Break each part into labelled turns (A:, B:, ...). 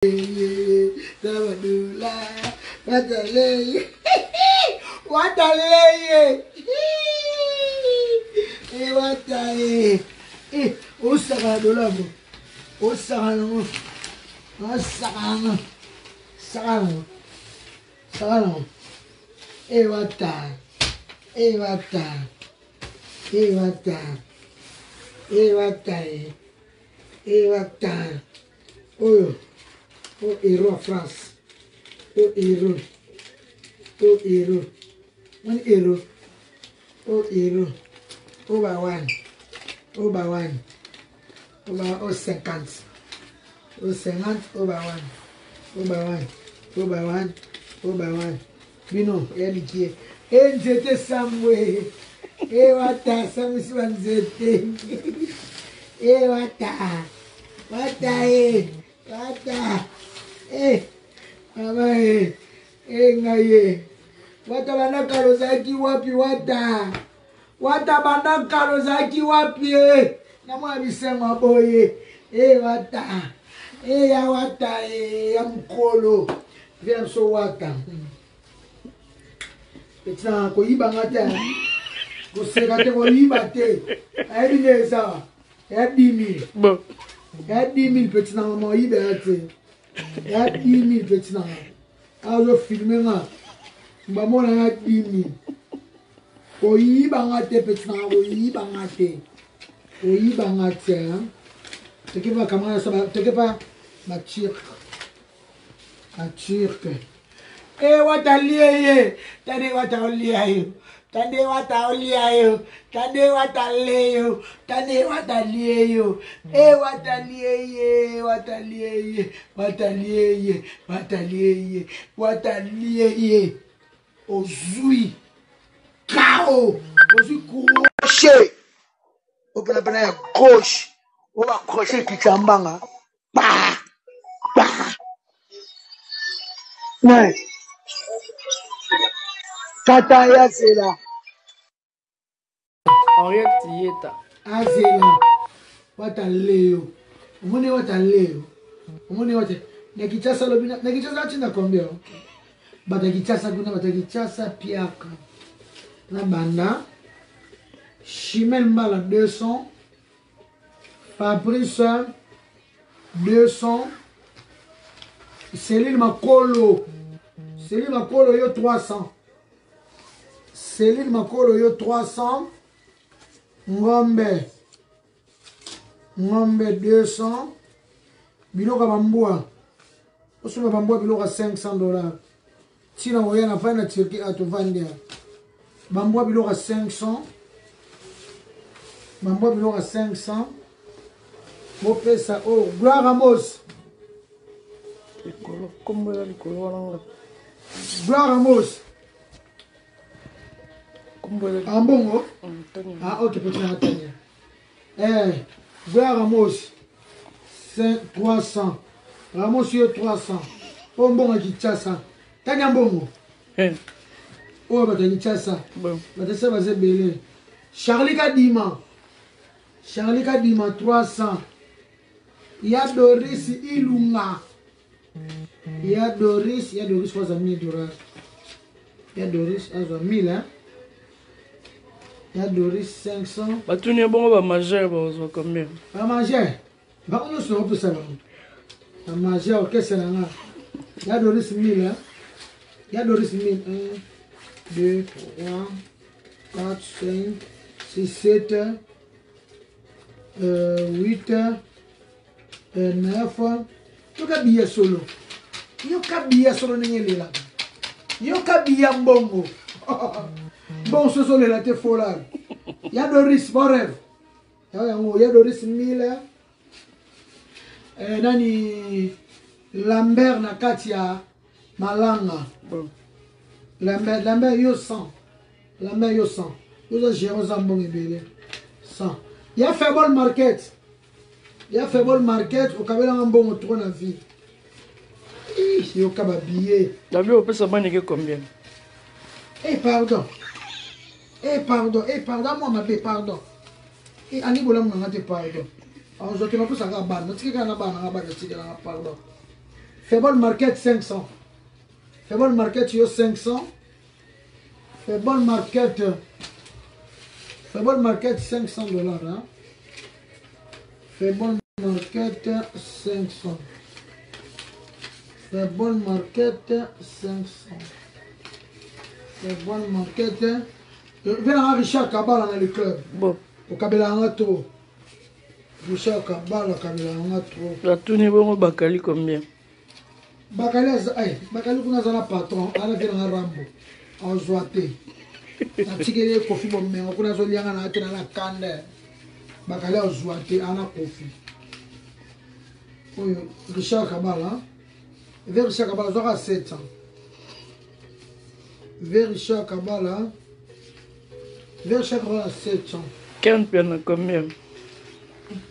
A: Tala badola wataleye wataleye e wataye e osaka dola bo osaka nango osaka nango saka nango saka nango e wata e wata e wata e wataye e wata Oyo o hero ya France o hero o hero moni hero o hero o ba wani o ba wani o ba o 50 o 50 o ba wani o ba wani o ba wani o ba wani bino ya likie e nzete sambwe e wata sambwisi banzete e wata wata e wata e mama e e ngai e wata banda kala ozalaki wapi wata wata banda kala ozalaki wapi e namona bisengo ya boye e wata e ya wata e ya mokolo vie na biso wata etina koyiba nga te koseka te koyiba te ayebi nde eza ya 10 000 ya 10 000 petit na mama oyiba ya te ya 10 000 petit na nga azo filme nga bamona ya 10 000 koyiba nga te petit na nga koyiba nga te koyiba nga te toke pa kamara toke pa baturk baturk e wata lie ye tande wata olia yo tande wata olia yo tande wata le yo tande wata lie yo e wata lie ye wata lie ye wata lie ye wata lie ye wata lie ye ozwi kao ozwi crochet openapena ya gauche oyo bacrochet ekitisa mbanga pa pa ne kata ya zela
B: Henriette Yeta
A: azela wata leo omoni wata leo omoni wata na Kinshasa lobi na Kinshasa atinda combien bato ya Kinshasa kuna bato ya Kinshasa piaka na banda Chimel Mbala 200 Fabrice 200 Céline Makolo Céline Makolo yo 300 Céline Makolo yo 300 Ngombe Ngombe 200 biloko ya bambwa osomba bambwa biloko ya 500 dollars ntina oya na fai na turquie atovandi ya bambwa biloko ya 500 bambwa biloko ya 500 bopesa oyo oh, gloire amos
B: likolo kombo eza likolo wana nga
A: gloire amos ambongo ah ok petit na tania eh gloire amos 300 ramos yo 300 oyo mbongo ya kinshasa tania mbongo eh. oyo bato ya kinshasa bato ya baza ebele charlie kadima charlie kadima 300 ya doris ilunga ya doris ya doris azwa 1000 dollars ya doris azwa 1000 hein? ya doris 500
B: batuni bongo bamajeur bazwa combien
A: bamajeur bango nyonso nakopesa bango bamajeur orchestre na nga ya doris 1000 hein? ya doris 1000 1 2 3 4 5 6 7 8 9 yoka biya solo yoka biya solo ndenge elelaka yoka biya mbongo mbongo soso olela te folar ya doris bon rêve ya yango ya doris mille eh, nani lambert na kati ya malanga lambert lambert yo 100 lambert yo 100 yoza gere oza mbongo ebele 100 ya febol market ya febol market okabelanga mbongo trop na vie yoka babillet
B: dabi opesa manike combien
A: eh pardon eh pardon eh pardon mwa mabe pardon eh ani bolamu na nga te pardon azwaki napesaka bana natikaka na bana nga bana atikelanga pardon. Febol Market 500. Febol Market yo 500. Febol Market. Febol Market 500 dollars. Hein? Febol Market 500. Febol Market 500. Febol Market. Venanga Richard Kabala na le club.
B: Bon.
A: Okabela yanga trop. Richard Kabala kabela yanga trop.
B: Natuni bongo bakali combien?
A: Bakali aza eh, bakali kuna aza na patron, ana vie nanga Rambo. Azwa te. Natikeli ye Kofi bomengo kuna azolianga na te na na kanda. Bakali azwa te ana Kofi. Oyo Richard Kabala. Ve Richard Kabala azwaka 700. Ve Richard Kabala. Ve Richard Kabala 700.
B: Ken Piana combien?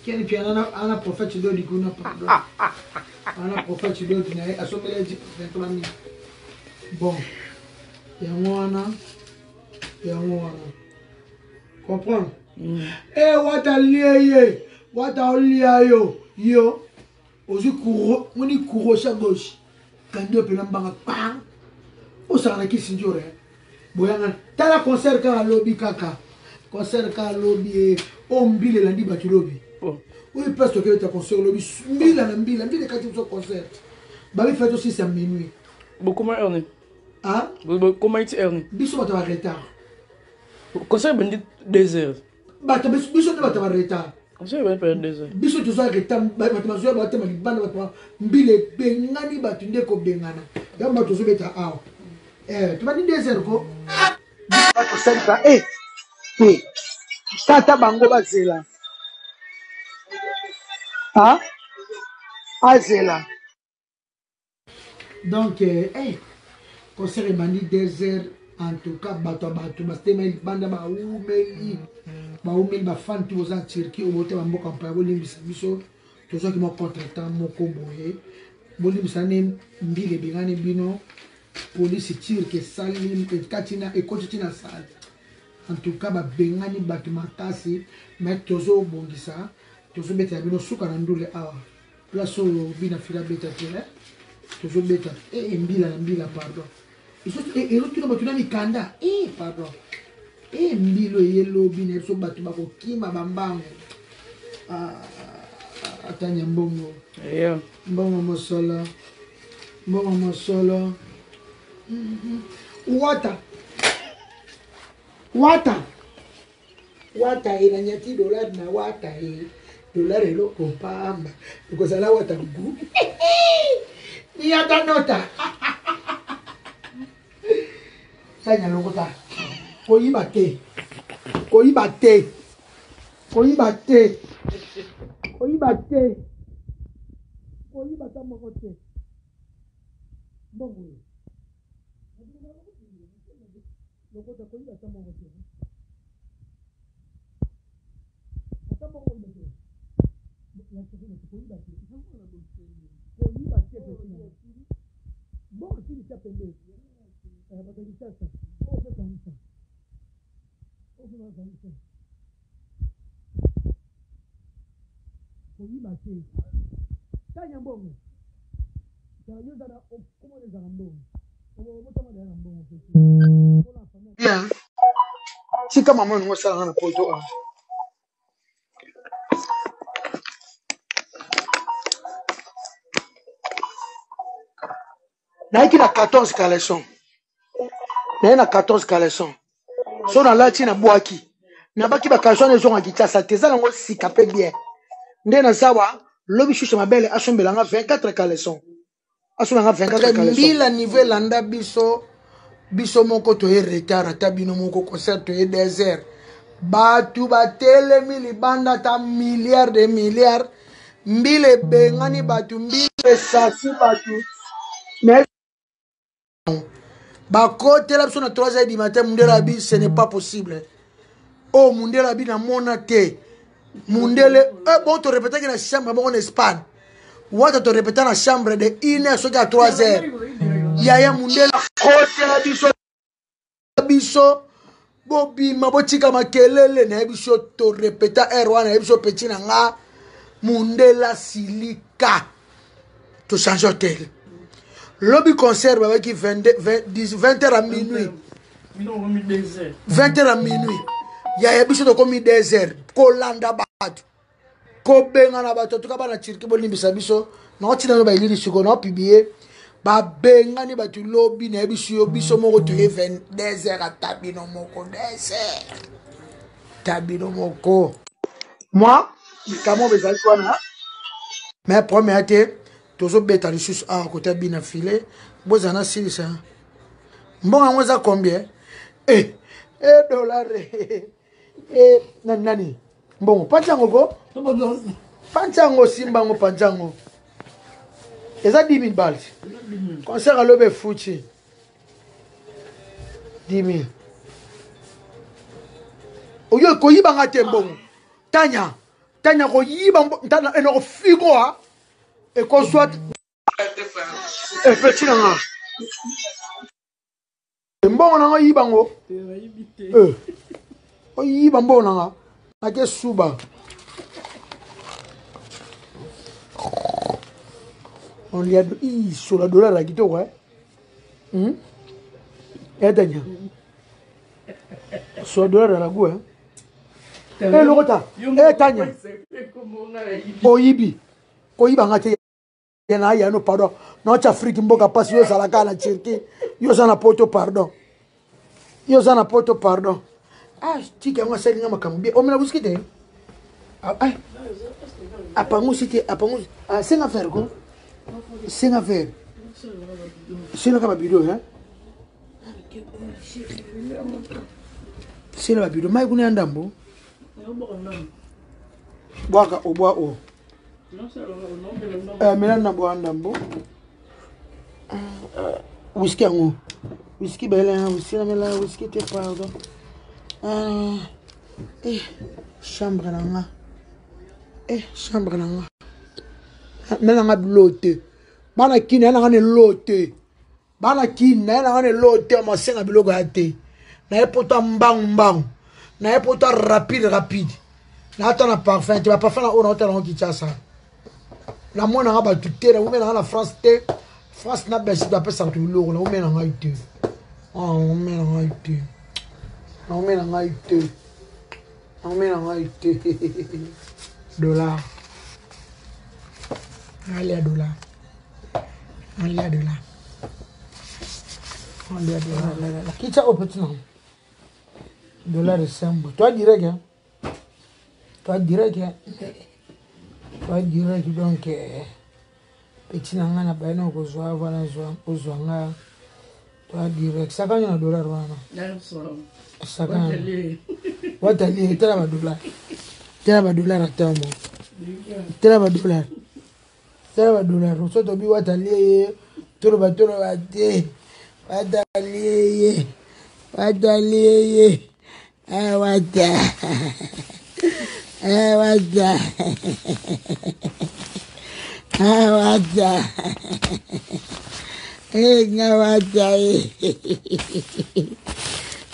A: Ken Piana ana, ana prophète Dodi kuna pardon. Ana prophète Dodi na ye asombeli ye 23 000. Bon. Yango wana yango wana. Comprendre? Eh wata lie ye, wata olia yo, yo ozwi kuro, moni kurosha gauche. Kandi yo pena mbanga pang. Osaka na kisi njore. Boyanga tala concert kaka lobi kaka. Concert kaka lobi eh. O mbila elandi bato lobi.
B: Oh.
A: Oyo place tokebeta concert lobi mbila na mbila mbila ekati biso concert. Babi fai tosisa minuit.
B: Bokoma heure nini?
A: Ah?
B: Bokoma iti heure nini?
A: Biso bato ba retard.
B: Concert ebandi 2 heures.
A: Bato biso nde bato ba retard.
B: Concert ebandi pene 2 heures.
A: Biso toza retard bato bazwa batema libanda bato mbila ebengani bato nde kobengana. Yango bato tozobeta awa. Eh, tobandi 2 heures ko. Bato salika eh te. Tata bango bazela. Ah? Azela. Donc eh, eh, concert ebandi 2 heures en tout cas bato ya bato batema libanda baumeli baumeli bafani tu boza na turquie obote bamboka mpaya bolimbisa biso tozwaki mwa contretemps moko boye bolimbisa ne mbila ebengani bino polisi turque esali ekati na ekoti ti na sale en tout cas babengani bato makasi mais tozobongisa tozobetela bino suka na ndule awa place oyo bina fila beta te eh? Tozobeta eh, eh, mbila na mbila pardon ezotuna bato na mikanda eh, pardon eh, mbilo eye lobi na biso bato bakokima bambango ah, atanya mbongo
B: yeah.
A: Mbongo mosolo mbongo mosolo wata wata wata e nanyati dollar na wata e dollar eloko pamba ekozala wata gu niyata nota sanya lokota koyiba te koyiba te koyiba te koyiba te koyiba ta moko te mbongo oyo lokota koyiba ata moko te ata moko koyiba te koyiba te koyiba te mbongo tili tia pembeni bato ya Kinshasa oyo mpe kangisa oyo mpe bakangisa koyiba te tanya mbongo yo ozala komona ezala mbongo obotama deya na mbongo
C: bien tika mama nango asalanga na poto awa nayaki na 14 caleçon naye na 14 caleçon so nalati nabwaki nabaki bacaleçon wana ezonga kinshasa te eza nango sika mpe bien nde nazawa lobi shusha mabele asombela nga 24 caleçon asombela nga 24 caleçon
A: mbila niveau elanda biso biso moko toye retard ata bino moko concert toye 2 heures bato batelemi libanda ata milliard de milliard mbila ebengani bato mbila esasi bato mais bakotela biso na 3 heures du matin mundele abi ce n'est pas possible oyo oh, mundele abi namona te mundele eh, bon torepetaki na chambre bongo na espagne wata torepeta na chambre de 1 heure soki ya 3 heures yaya mundele akotela biso biso bobima botika makelele nayebi biso torepeta heure wana nayebi biso peti na nga mundele asilika tochange hotel.
C: Lobi concert babaki 20 heures à minuit. 20 heures à minuit. Yaya biso tokomi 2 heures. Kolanda bato. Kobengana bato tuka bana Turquie bolimbisa biso. Naotina no baelili sikoyo naopublie. Babengani bato lobi na biso yo biso moko toye 22 heures ata bino moko 2 heures. Ata bino moko. Moi, likambo bezalaki wana. Mais premier te tozobeta lisusu awa kota bina filet bozala na silisa mbongo yango eza combien eh, eh, dollar eh, nani nani mbongo panzi yango ko panzi yango simba yango panzi yango eza 10 000 balles concert alobi efuti 10 000 oyo koyiba nga te mbongo tanya tanya koyiba ntana enoko figo a ekozwa epeti na nga mbongo na nga oyiba ngo oyiba mbongo na nga nake suba olia sola dollar ya kitoko eh? hmm? Etanya sola dollar ya lagu eh? Eh, lokota etanya oyibi koyiba nga te na yano pardon naotya afrike mboka mpasi yo ozalaka na turquie yo oza na poto pardon yo oza na poto pardon ah tika yango asali nga makambo bien omela whisky te ah, ah. apangusi te apangusi ah, senga verre ko senga verre selaka babido hein sela babido mai kuna ya ndambo bwaka obwa o Eh, mela na bwa ndambo eh, whisky yango whisky bele whisky namela whisky te pardon eh, eh, chambre na nga eh, chambre na nga mela nga bilo te bana kini ya nanga na elo te bana kini naye nanga na elo te masenga biloko ya te naye poto mbangu mbangu naye poto rapide rapide naata na parfum te baparfum na oyo naotala yango kinshasa namona nga bato te naume nanga na france te france na belgique bapesaka bato biloko naume na ngai te naume na ngai te naume na ngai te naume na ngai te dollar alia dollar alia dollar alia dollar kicha oyo peti nango dollar esembo toi direct hein? Toi direct hein? Toi direct donc eh, petit na ngai na baye na okozwa wana ozwa nga toi direct sakani na dollar wana sakani watali tala ba dollar tala ba dollar ata mo tala ba dollar tala ba dollar so tobi watalie ye toloba toloba te watalie ye watalie ye Eh, wata. Eh, wata. Eh, wata. Eh, nga wata. Eh,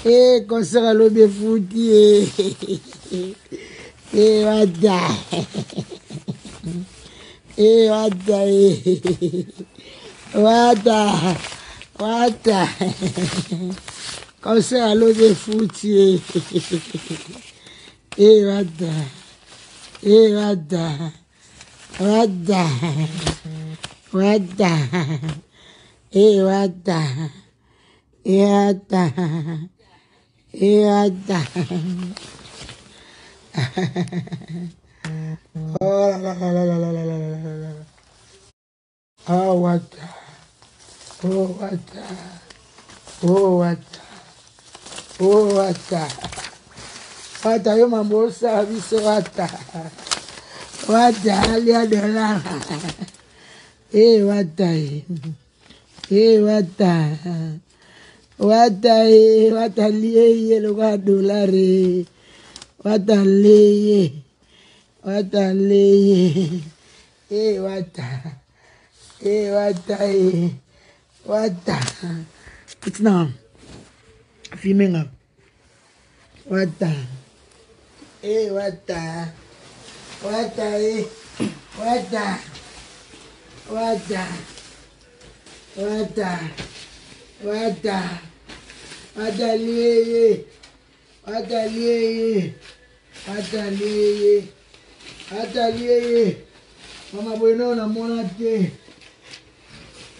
C: eh concert alobi efuti. Eh, eh wata. Eh, wata. Eh. Wata. Wata. Concert alobi efuti ye. Eh wata. Eh wata. Wata. Wata. Eh wata. Eh wata. Eh wata. Oh la la la la la la la la la. Ah, wata. Oh, wata. Oh, wata. Oh, wata. Wata yo mambo osala biso wata. Wata alia dollar. Eh, wata. Eh, wata. Wata eh, wata lie ye lokola dollar. Wata lie. Wata lie. Eh, wata. Eh, wata eh. Wata. Itina. Filme nga. Wata. Eh, wata. Wata eh. Wata. Wata.
A: Wata wata wata lieye wata lieye wata lieye wata lieye mama boye nao namona te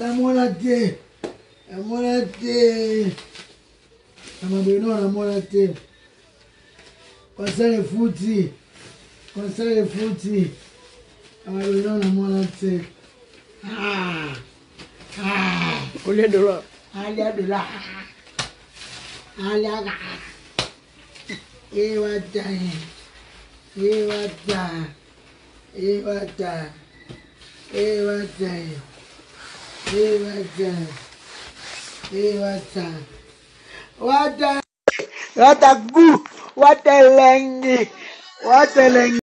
A: namona te namona te mama boye nao namona te concert efuti concert efuti mama boye nao namona te ah. Ah.
B: Olia dollar.
A: Alia dollar. Alia. Ewata. Ewata. Ewata. Ewata. Ewata. Ewata. Wata. Wata gu. Wata elengi. Wata elengi.